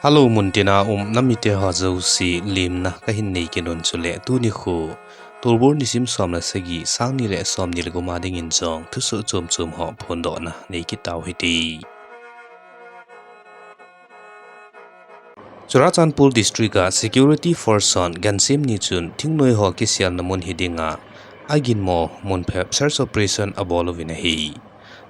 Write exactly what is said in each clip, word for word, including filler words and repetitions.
Hello, muntina um namite ho jouse limna kahin nei kit un chule tuni khu Tolbur nisim som le sagi, sang ni le som ni le gup a dingin jong thusoh chom chom ho phondohna nei kit tau hite. Churachandpur District a Security Force hon gansem ni chun thingnoi ho kiselna mun hi dinga aginmo mun phep search operation abol uvin ahi.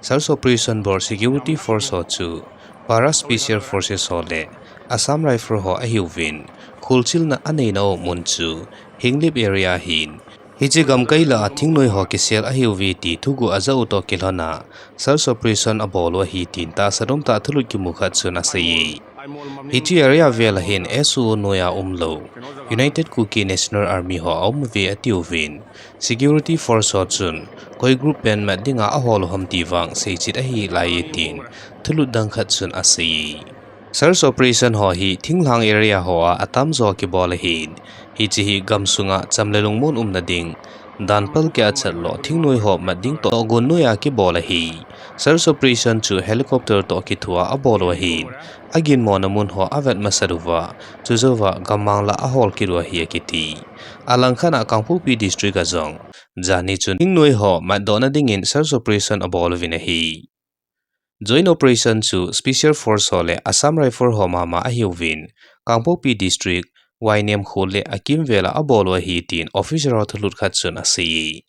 Search operation bol Security Force ho chu Para Special Forces ho le Assam Rifle ho ahiuvin, kholchilna aneina u mun chu Henglep area ahin, hiche gamkai lah a thingnoi ho kisel ahiuve ti thuguh ajah u toh kilhona search operation abol u ahi tin tahsa domtah thulut kimu khat chun aseiye. Hiche area vel a hin S O O noiya umlou United Kuki National Army ho aum uve atiuvin, Security Force ho chun koi group pen mat dinga ahol u ham ti vang seichet ahi laiye tin thulut dang khat chun aseiye. Search operation ho hi thinglhang area hoa atamjo kibol ahin, hiche hi gamsunga cham le lungmon umna ding, dan palkeh a chatlo thingnoi ho mat ding tohgon noiya kibol ahi. Search operation chu helicopter toh kithua abol u ahin, aginmona mun ho avet masat uva, chujouva gammang lah ahol kit u ahi akiti. Alangkhat a Kangpokpi District a jong jani chun thingnoi ho matdohna dingin search operation abol uvin ahi. Joint operation chu Special Force ho le Assam Rifle ho mama ahiuvin, Kangpokpi District, Wainem khol le akimvel a abol u ahi tin officer ho thulut khat chun aseiye.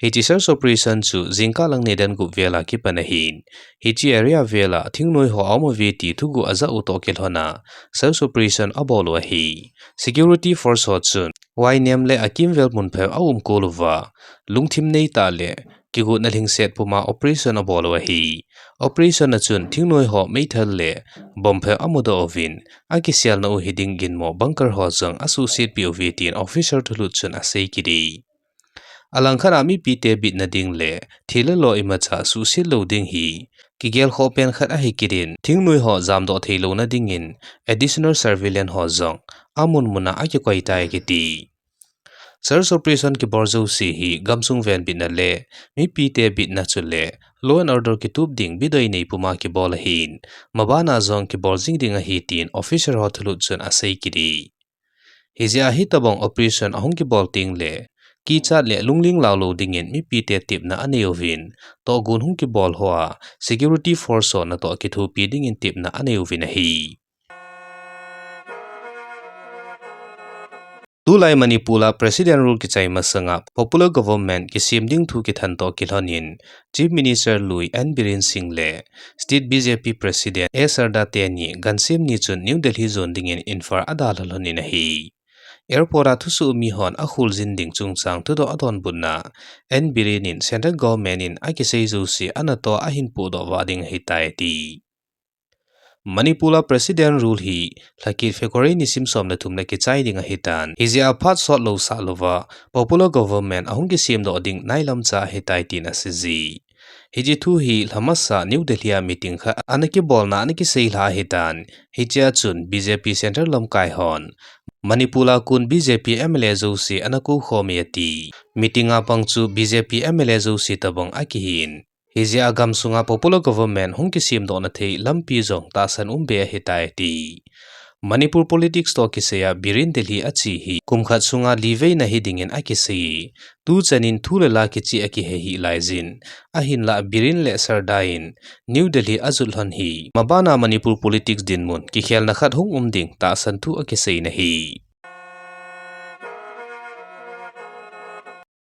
Hiche search operation chu jingkah lang nidan gup vel a kipan ahin, hiche area vel a thingnoi ho aum uve ti thuguh ajah u toh kilhona search operation abol u ahi. Security Force ho chun Wainem le akimvel mun phep aumkol uva, lungthim neitah le kigotna lhingset puma operation abol u ahi. Operation a chun thingnoi ho meithal le bomb phep amudoh uvin, akiselna u hiding ginmo bunker ho jong asuhsetpeh uve tin officer thulut chun asei kit e. Alangkhat a mipite bitna ding le thil le lo imacha suhset lou ding hi kigelkhoh pen khat ahi kit in, thingnoi ho jamdoh theilouna dingin additional surveillance ho jong amun muna akikoi tai akiti. Search operation kibol jouse hi gamsung venbitna le mipite bitna chule law and order kitup ding bidoi nei puma kibol ahin, mabana jong kibol jing ding ahi tin officer ho thulut chun asei kit e. Hijeh a hitobang operation ahung kibol tengle kichat le lungling laulou dingin mipite tepna anei uvin, tohgon hung kibol hoa Security Force ho natoh kithopi dingin tepna anei uvin ahi. Tulai Manipur a President rule kichai masanga popular government kisem ding thu kithan toh kilhonin, Chief Minister lui N Biren Singh le State B J P President A Sharda teni gansem ni chun New Delhi jon dingin Imphal adalha lhonin ahi. Airport a thusoh mi hon akholjin ding chungchang thudoh adonbutna, N Biren in Central Government in akisei jouse anatoh ahin pohdoh vah ding ahitai ati. Manipur a President rule hi lhakit February nisim som le thum le kichai ding ahitan, hijeh a phat sot lou sah louva popular government ahung kisemdoh ding nailam cha ahitai tin aseiji. Hiche thu hi lhamasa New Delhi a meeting khat ana kibolna ana kiseilha ahitan, hichea chun B J P Central lamkai hon Manipur a kon B J P M L A jouse ana koukhom e ati. Meeting a pang chu B J P M L A jouse tobang akihin, hijeh a gamsunga popular government hung kisemdohna thei lampi jong tahsan um be ahitai ati. Manipur politics toh kisaiya Biren Delhi ache hi kum khat sunga li veina hidingin akisei. Tuchanin thu le la kicheh akihei hih laijin, ahinlah Biren le Sharda in New Delhi ajot lhon hi mabana Manipur politics dinmun kikhelna khat hung um ding tahsan thu akiseina ahi.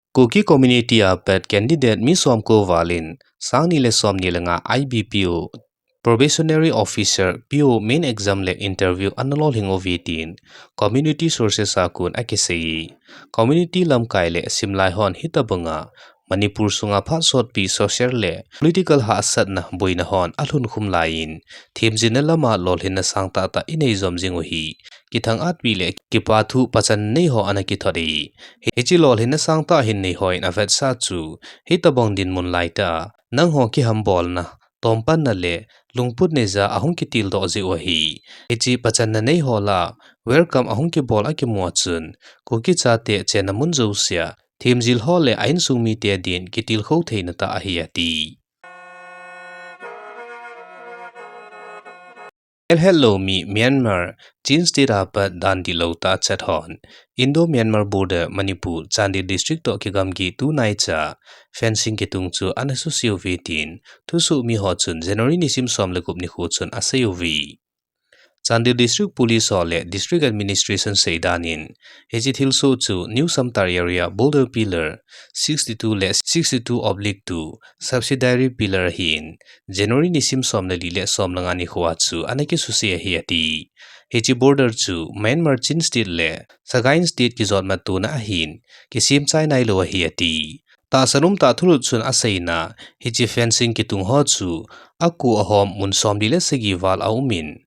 Kuki community a pat candidate mi somko val in, sang ni le som ni le nga I B P O, Probationary Officer, P O main exam le interview ana lolhing uve tin community sources a kon akisei. Community lamkai le simlai hon hitobanga Manipur sunga phat sotpi social le political hahsatna boina hon alhunkhum laiyin, themjilna lama lolhinna sangtah tah inei jom jing u hi kithang-atpi le kipathu pachan nei ho ana kithot e. Hiche lolhinna sangtah hin nei hon avetsah chu, hitobang dinmun laitah a nangho kihambolna, tompanna le lungput neija ahung kitildoh jeh u ahi. Hiche pachanna nei ho lah a welcome ahung kibol akimu a chun, Kuki chate chenna mun jousea themjil ho le a insung mite din kitilkhou theina tah ahi ati. Melhetlou mi Myanmar, Chin State a pat dan dihlou tah chat hon Indo-Myanmar border Manipur, Chandel District toh kigamgi tunaicha fencing kitung chu ana suse uve tin thusoh mi ho chun January nisim som le gup nikho chun asei uve. Chandel District Police ho le District Administration seidan in, hiche thilsoh chu New Samtar Area Border Pillar sixty-two le sixty-two oblique two subsidiary pillar ahin, January nisim som le li le som le nga nikho a chu ana kisuse ahi ati. Hiche border chu Myanmar Chin State le Sagaing State kijot matona ahin, kisem chai nailou ahi ati. Tahsa umtah thulut chun aseina, hiche fencing kitung ho chu, aku ahom mun som li le sagi val aumin,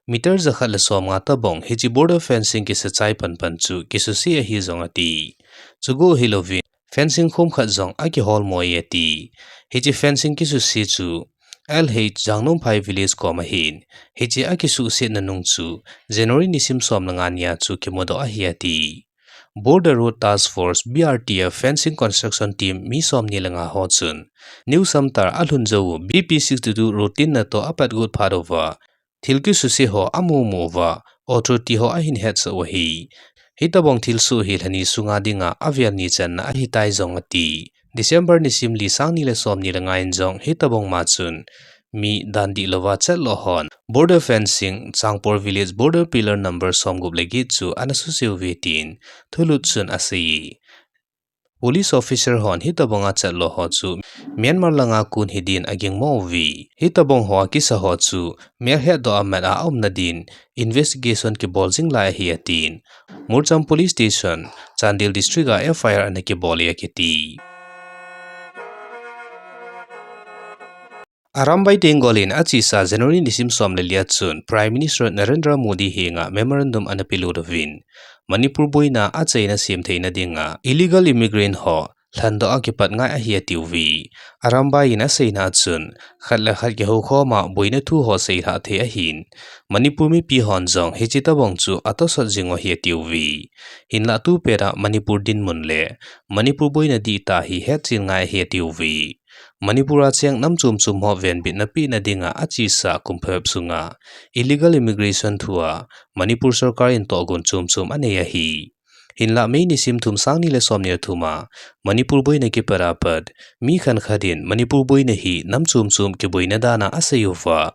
meter jakhat le som nga tabang hiche border fencing kisachai panpan chu kisuse ahi jong ati. Chugu hilouvin, fencing khum khat jong akihol moi ati. Hiche fencing kisuse chu, L H Jangnomphai Village kom ahin, hiche akisuhsetna nung chu, January nisim som le nga nia chu kimudoh ahi ati. Border Road Task Force, B R T F, Fencing Construction Team mi som ni le nga ho chun, New Samtar alhun jou u B P sixty-two routine na toh apat got phat uva, thil kisuse ho amu mu uva, authority ho ahin hetsah u ahi. Hitabang thilsoh hi lhani sunga dinga avel ni channa ahitai jong ati. December nisim li sang ni le som ni le nga in jong hitabang ma chun, mi dan dihlou va chat lou hon border fencing, Changpor Village border pillar number som gup le get chu ana suse uve tin thulut chun asei. Police officer hon hitabang a chat lou ho chu Myanmar langa kon hidin aging mo uve. Hitabang ho akisa ho chu melhet doh a mat a aumna din investigation kibol jing lai ahi atin, Murcham Police Station, Chandel District a F I R ana kibol e akiti. Arambai Tenggol in achesa January nisim som le li a chun Prime Minister Narendra Modi henga memorandum ana pelut uvin, Manipur boina achaina sem theina dinga illegal immigrant ho lhandoh a kipat ngai ahi atiuve. Arambai in aseina a chun, khat le khat kihoukhom a boina thu ho seilhah thei ahin, Manipur mipi hon jong hiche tabang chu atosot jing u ahi atiuve. Hinlah tupet a Manipur dinmun le Manipur boina dihtah hi hetchen ngai ahi atiuve. Manipur a cheng nam chom chom ho venbitna pehna dinga achesa kum phabep sunga illegal immigration thua Manipur sorkar in tohgon chom chom anei ahi. Hinlah May nisim thum sang ni le som ni le thum a Manipur boina kipat a pat mi khat khat in Manipur boina hi nam chom chom kiboina dan a asei uva,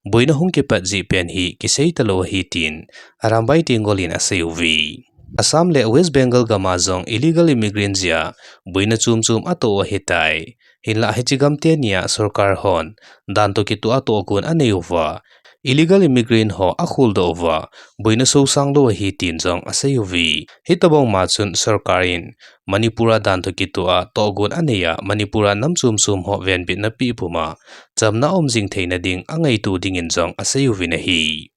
boina hung kipat jeh pen hi kisei talou ahi tin Arambai Tenggol in asei uve. Assam le West Bengal gam a jong illegal immigrant jeh a boina chom chom atoh u ahitai. Hinlah hiche gam teni a sorkar hon dan toh kitoh a tohgon anei uva, illegal immigrant ho akholdoh uva, boina sosang lou ahi tin jong asei uve. Hitabang ma chun sorkar in Manipur a dan toh kitoh a tohgon anei a Manipur a nam chom chom ho venbitna peh pum a chamna aum jing theina ding angaito dingin jong asei uvin ahi.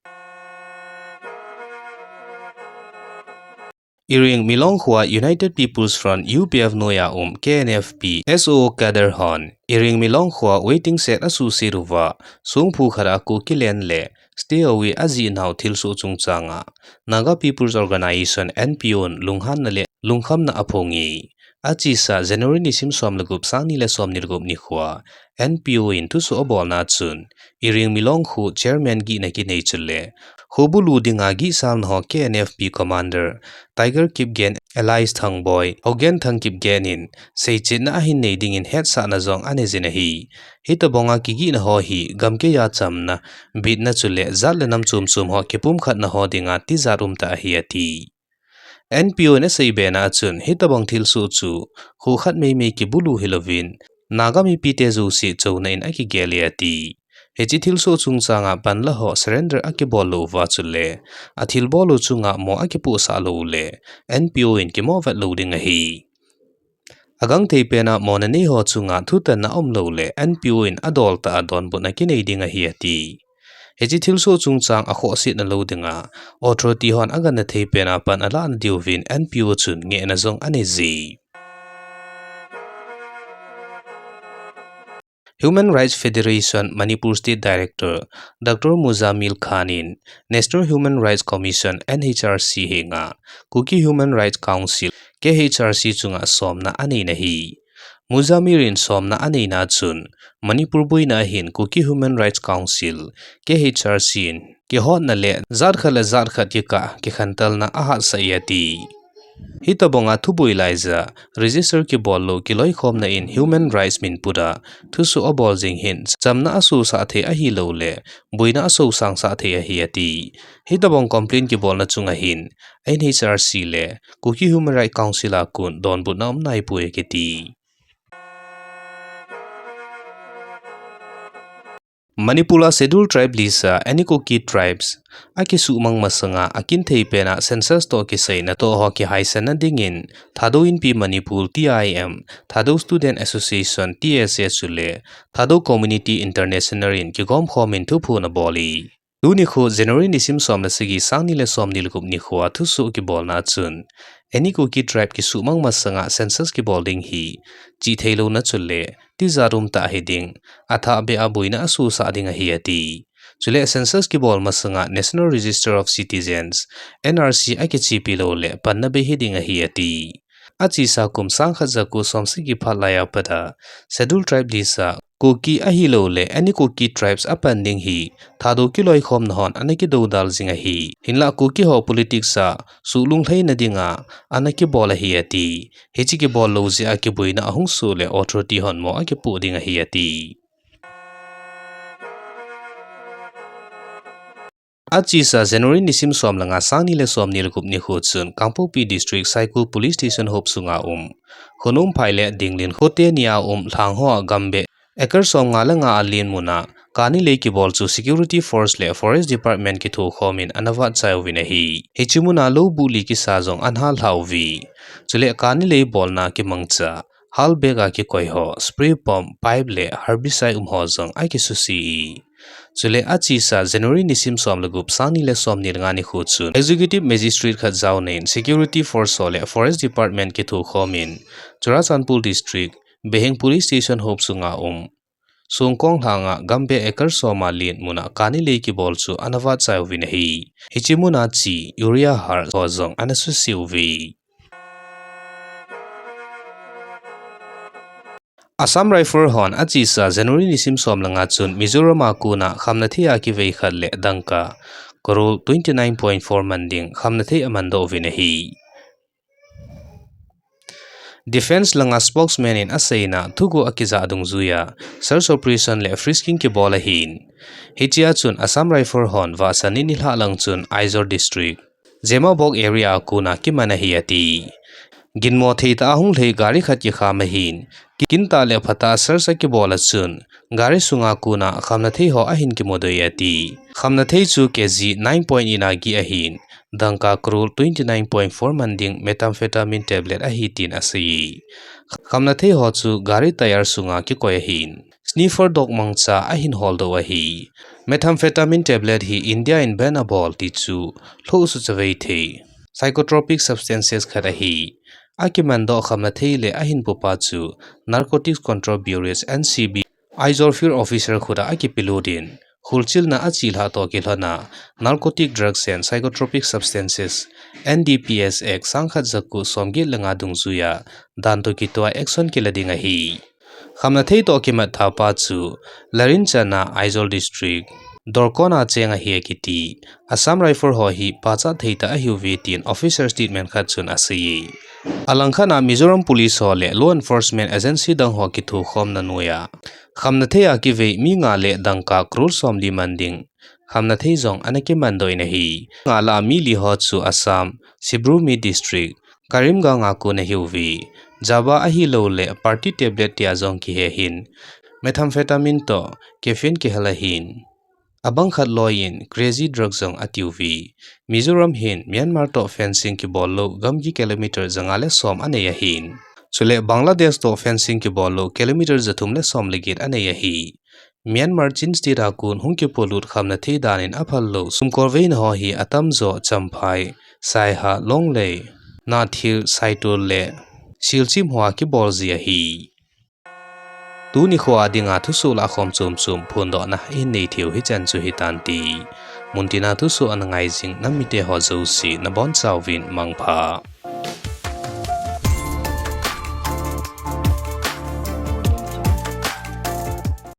Iring Milong khoa United People's Front, U P F, noiya um K N F P S O O cadre hon Iring Milong khoa waiting shed asuhset uva, songphu khat a Kuki land le stay away ajih nau thilsoh chungchang a Naga People's Organisation, N P O, in lunghanna le lungkhamna aphong e. Achesa January nisim som le gup, sang ni le som ni le gup nikhoa N P O in thusoh abolna chun, Iring Milong kho chairman gihna kinei chule, kho bulu dinga gihsalna ho K N F P commander Tiger Kipgen alias Thangboi, Hogen Thang Kipgen in seichetna ahin nei dingin hetsahna jong anei jin ahi. Hitabang a kigihna ho hi gamkeiya chamna, bitna chule jat le nam chom chom ho kipumkhatna ho dinga tijat umtah ahi ati. N P O in asei bena a chun, hitabang thilsoh chu kho khat meimei kibulu hilouvin, Naga mipite jouse chouna in akigel e ati. Hiche thilsoh chungchang a panla ho surrender akibol lou uva chule, athilbol u chunga mo akipohsah lou u le, N P O in kimo vet lou ding ahi. Agangthei pen a mona nei ho chunga thutanna aum lou le, N P O in adol tah a donbutna kinei ding ahi ati. Hiche thilsoh chungchang akhohsetna lou dinga, authority hon agangthei pen a pan alahna diuvin N P O chun ngehna jong anei ji. Human Rights Federation Manipur State Director Doctor Muzamil Khan in National Human Rights Commission, N H R C, henga Kuki Human Rights Council, K H R C, chunga somna aneina ahi. Muzamir in somna aneina chun, Manipur boina hin Kuki Human Rights Council, K H R C in kihotna le jat khat le jat khat kikah kikhentelna ahatsah e ati. Hitabanga thuboi laija register kibol lou kiloikhomna in human rights min put a thusoh abol jing hin chamna asosah thei ahilouleh boina asosangsah thei ahi ati. Hitabang complaint kibolna chunga hin N H R C le Kuki Human Rights Council a kon donbutna um naipoi akiti. Manipur a Scheduled Tribe list a any Kuki tribes akisuhmang masanga akinthei pena census toh kisei natoh ho kihaisanna dingin Thadou Inpi Manipur, T I M, Thadou Student Association, T S A, chule Thadou Community International in kigomkhomin thuphon abol e. Tuni nikho January nisim som le sagi, sang ni le som ni le gup nikho a thusoh kibolna chun any Kuki tribe kisuhmang masanga census kibol ding hi chihtheilouna chule tijat umtah hiding, athahbeh a boina asosah ding ahi ati. Chule census kibol masanga National Register of Citizens, N R C akichepi louleh panna bei hiding ahi ati. Achesa kum sang khat ja ko som sagi phat laiya pat a Scheduled Tribe list a Kuki ahilouleh any Kuki tribes apan ding hi Thadou kiloikhomna hon ana kidoudal jing ahi. Hinlah Kuki ho politics a suhlunglhaina dinga ana kibol ahi ati. Hiche kibol lou jeh a kiboina ahung soh le authority hon mo akipoh ding ahi ati. Achesa January nisim som le nga, sang ni le som ni le gup nikho chun Kangpokpi District Saikul Police Station hop sunga um Khonomphai le Dinglin khote nia um lhang hoa gambeh acre som nga le nga alen muna kani lei kibol chu Security Force le Forest Department kithokhomin ana vatchai uvin ahi. Hiche muna lou buh li kisa jong ana hallha uve. Chule kani lei bolna kimangcha hal bag a kikoi ho, spray pump, pipe le herbicide um ho jong akisuse e. Chule achesa January nisim som le gup, sang ni le som ni le nga nikho chun Executive Magistrate khat jaona in Security Force ho le Forest Department kithokhomin Churachandpur District Beheng Police Station hop sunga um Songkong lhanga gambeh acre som alen muna kani lei kibol chu ana vatchai uvin ahi. Hiche muna chi, urea har ho jong ana suse uve. Assam Rifle hon achesa January nisim som le nga chun Mizoram a kona khamnathei a kivei khat le dangka crore twenty nine point four man ding khamnathei amandoh uvin ahi. Defence langa spokesman in aseina, thuguh akijah dungjuiya search operation le frisking kibol ahin. Hichea chun Assam Rifle hon vahsa ni nilhah lang chun Aizawl District Zemabok area a kona kiman ahi ati. Ginmo theitah a hunglhai gari khat kikham ahin, kintah le phatah a search akibol a chun gari sunga kona khamnathei ho ahin kimudoi ati. Khamnathei chu K G nine point eight a gih ahin, dangka crore twenty nine point four man ding methamphetamine tablet ahi tin asei. Khamnathei ho chu gari tyre sunga kikoi ahin, sniffer dog mangcha ahin holdoh ahi. Methamphetamine tablet hi India in ban abol ti chu lhohsah chavei thei psychotropic substances khat ahi. Akimandoh khamnathei le ahin pupa chu Narcotics Control Bureau, N C B, Aizawl Field Officer khuta akipelut in, kholchilna achelhah toh kilhona Narcotic Drugs and Psychotropic Substances, N D P S Act, sangkhat jako somget le nga dungjuiya dan toh kitoh a action kila ding ahi. Khamnathei toh kimat thapa chu Larinchana, Aizawl District, Dorkon a cheng ahi akiti. Assam Rifle ho hi pachat theitah ahiuve tin official statement khat chun asei. Alangkhat a Mizoram Police ho le law enforcement agency dang ho kithokhomna noiya khamnathei a kivei mi nga le dangka crore somli man ding khamnathei jong ana kimandoh in ahi. Nga lah a mi li ho chu Assam, Sabrummi District, Karimghanj a kon ahiuve. Java ahilouleh party tablet tia jong kihe ahin, methamphetamine toh caffeine kihal ahin, abang khat loiyin crazy drug jong atiuve. Mizoram hin Myanmar toh fencing kibol lou gamgi kilometer janga le som anei ahin, chule Bangladesh toh fencing kibol lou kilometer jathum le som le get anei ahi. Myanmar Chin State a kon hung kipolut khamnathei dan in aphal lou sumkolveina ho hi atamjo Champhai, Saiha, Lawngtlai, Nathir, Saitual le Silchar hoa kibol ji ahi. Tuni nikho a dinga thusoh lahkhom chomchom phondohna ihin nei theiu hichan chu hitante. Muntina thusoh ana ngai jing nam mite ho jouse nabonchauvin mangpha.